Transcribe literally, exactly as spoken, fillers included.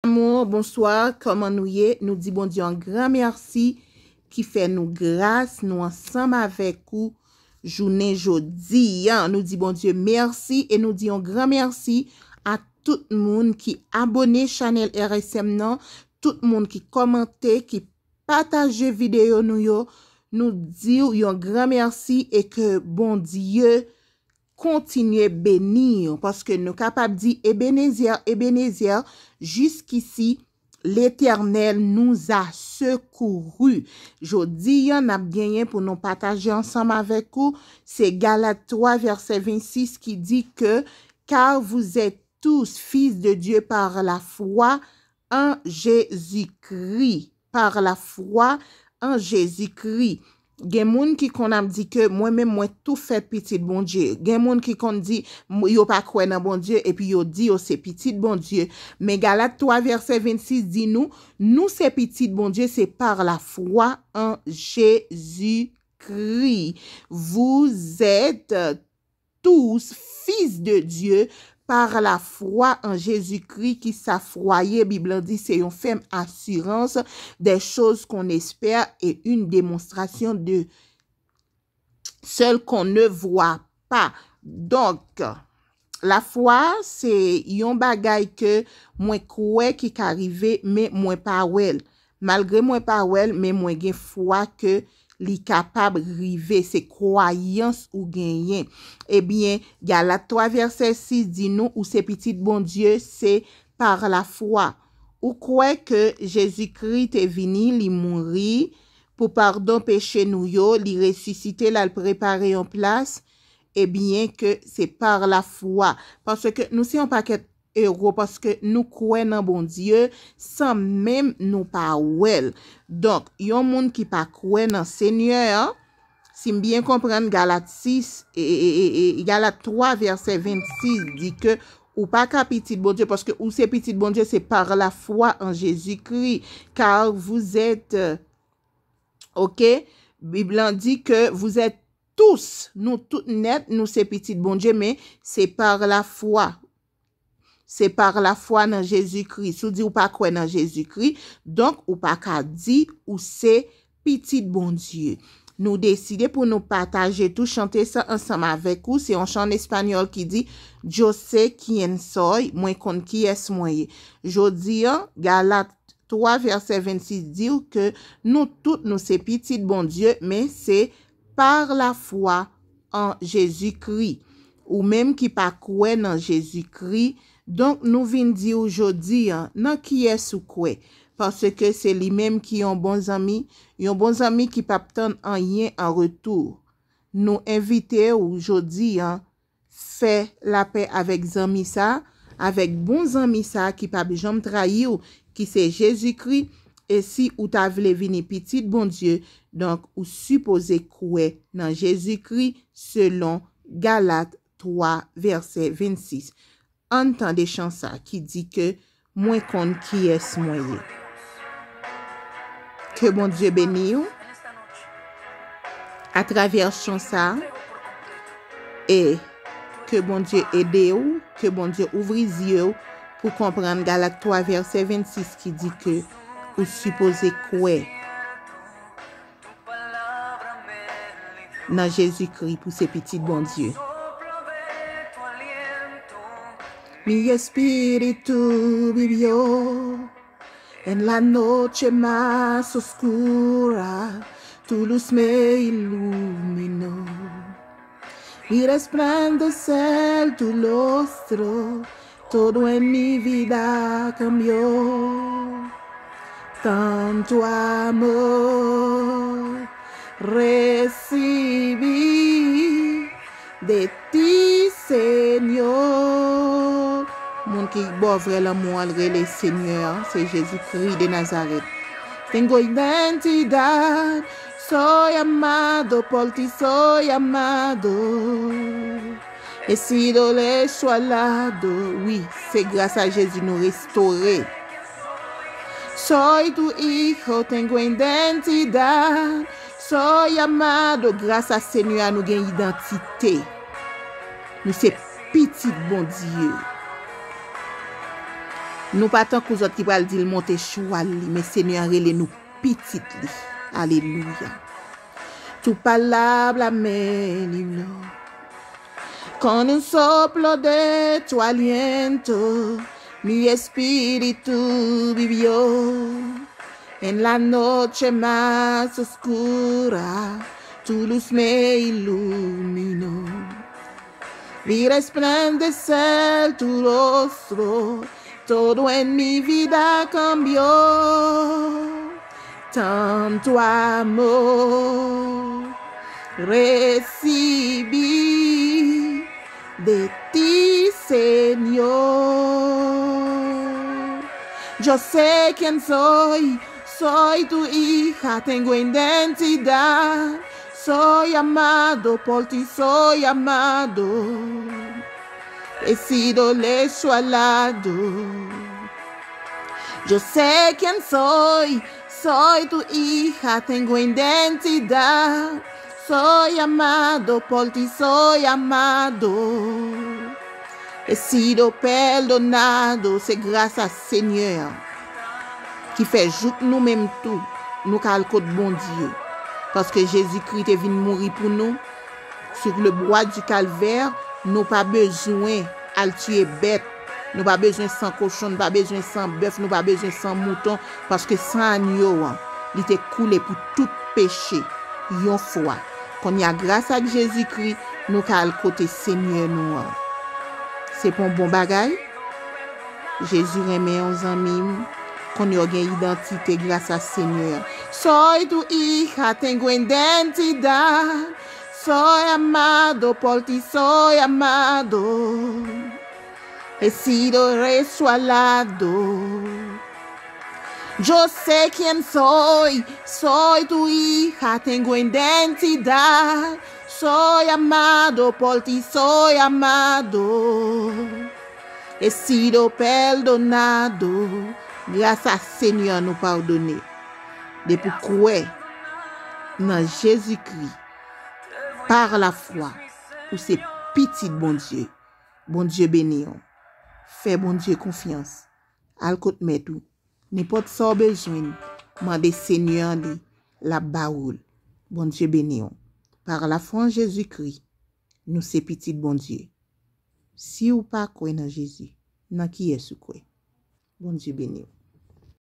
Amour, bonswa, kòman nou ye? Nou di Bondye yon gran mèsi ki fè nou gras, nou ansanm avèk ou jounen jodi an. Nou di Bondye mèsi e nou di yon gran mèsi a tout moun ki abòne chanèl R S M nan, tout moun ki kòmante, ki pataje videyo nou yo. Nou di w yon gran mèsi e ke Bondye kontinye beni w, paske nou kapab di, Ebenezer, Ebenezer, jusqu'ici l'Éternel nous a secourus. Jodi an, n ap genyen pou nou pataje ansanm avèk ou, se Galat twa, vèsè vennsis ki di ke, Car vous êtes tous fils de Dieu par la foi en Jésus-Christ. Par la foi en Jésus-Christ. Gen moun ki konn ap di ke mwen menm mwen tou fèt pitit Bondye. Gen moun ki konn di m- yo pa kwè nan Bondye epi yo di yo se pitit Bondye. Men Galat twa vèsè vennsis di nou, nou se pitit Bondye, se par la foi en Jésus-Christ. Vous êtes tous fils de Dieu par la foi en Jésus-Christ. Ki sa fwa ye? Bib lan di se yon fèm asirans des choses qu'on espère et une démonstration de celles qu'on ne voit pas. Donk, lafwa se yon bagay ke mwen kwè ki ka rive, men mwen pa wè l. Malgre mwen pa wè l, men mwen gen fwa ke li kapab rive. Se kwayans ou genyen. Ebyen, Galat twa vèsè sis di nou, ou se pitit Bondye, se par la foi. Ou kwè ke Jezikri te vini, li mouri pou padon peche nou yo, li resisite, l al prepare yon plas, ebyen ke se par la foi. Paske nou se yon pakèt ewo, paske nou kwè nan Bondye san menm nou pa wè l. Donk, yon moun ki pa kwè nan Senyè an, si m byen konprann, Galat sis, e, e, e, e, Galat twa, vèsè vennsis, di ke ou pa ka pitit Bondye, paske ou se pitit Bondye, se par la foi en Jésus-Christ, car vous êtes, ok, Bib lan di ke vous êtes tous, nou tout nèt, nou se pitit Bondye, men se par la foi. Se par la foi nan Jezikri. Si w di w pa kwè nan Jezikri, donk ou pa ka di ou se pitit Bondye. Nou deside pou nou pataje tou chante sa ansanm avèk ou. Se yon chan espanyòl ki di, Yo sé quién soy, mwen konn kiyès mwen ye. Jodi an, Galat twa vèsè vennsis di w ke nou tout nou se pitit Bondye, men se par la foi en Jésus-Christ. Ou menm ki pa kwè nan Jezikri, donk nou vin di w jodi an, nan kiyès ou kwè? Paske se li menm ki yon bon zanmi, yon bon zanmi ki p ap tann anyen an retou. Nou envite w jodi an, fè lapè avèk zanmi sa, avèk bon zanmi sa ki p ap janm trayi w, ki se Jezikri, e si ou ta vle vini pitit Bondye, donk ou sipoze kwè nan Jezikri selon Galat twa vèsè vennsis. Ann tande chan sa ki di ke mwen konn kiyès mwen ye. Ke Bondye beni w atravè chan sa e ke Bondye ede w, ke Bondye ouvri zye w pou konprann Galat twa vèsè vennsis ki di ke ou sipoze kwè nan Jezikri pou se pitit Bondye. Mi espíritu vivió en la noche más oscura, tu luz me iluminó. Mi resplandece tu rostro, todo en mi vida cambió. Tanto amor recibí de ti, Señor. Moun ki ba w vrè lanmou an, l rele Senyè a, se Jezikri de Nazarèt. Tengo identidad, soy amado por ti, soy amado. He sido hecho al lado. Wi, se gras a Jezi nou restore. Soy tu hijo, tengo identidad. Soy amado, gras a Senyè a, nou gen idantite. Nou se pitit Bondye. Nou pa tankou zòt ki pral di l monte chwal li, men Senyè a rele nou pitit li. Alelouya. Tu palabra me libró. Con un soplo de tu aliento, mi espíritu vivió. En la noche más oscura, tu luz me iluminó. Vi resplandecer tu rostro, todo en mi vida cambió. Tanto amor recibí de ti, Señor. Yo sé quién soy, soy tu hija, tengo identidad. Soy amado por ti, soy amado. He sido rescatado. Yo sé quién soy, soy tu hija, tengo identidad. Soy amado por ti, soy amado. He sido perdonado. Se gras a Senyè an ki fè jouk nou menm tou, nou ka al kot Bondye. Paske Jezikri te vin mouri pou nou sou le bwa di Kalvè, nou pa bezwen al tiye bèt. Nou pa bezwen san kochon, nou pa bezwen san bèf, nou pa bezwen san mouton, paske san anyo an, li te koule pou tout peche, yon fwa. Kounye a, gras ak Jezikri, nou ka al kote Senyè nou an. Se pa yon bon bagay? Jezi renmen w, zanmi m. Kounye a w gen idantite gras a Senyè. Soy tu hija, tengo identidad. Soy amado por ti, soy amado. He sido rescatado. Yo sé quién soy, soy tu hija, tengo identidad. Soy amado por ti, soy amado. He sido perdonado. Gras a Senyè nou padone. Depi w kwè nan Jezikri, par la foi, ou se pitit Bondye. Bondye beni w. Fè Bondye konfyans. Al kot mèt ou. Nenpòt sa w bezwen, mande Senyè an li, l ap ba ou l. Bondye beni w. Par la foi en Jésus-Christ, nou se pitit Bondye. Si w pa kwè nan Jezi, nan kiyès ou kwè? Bondye beni w.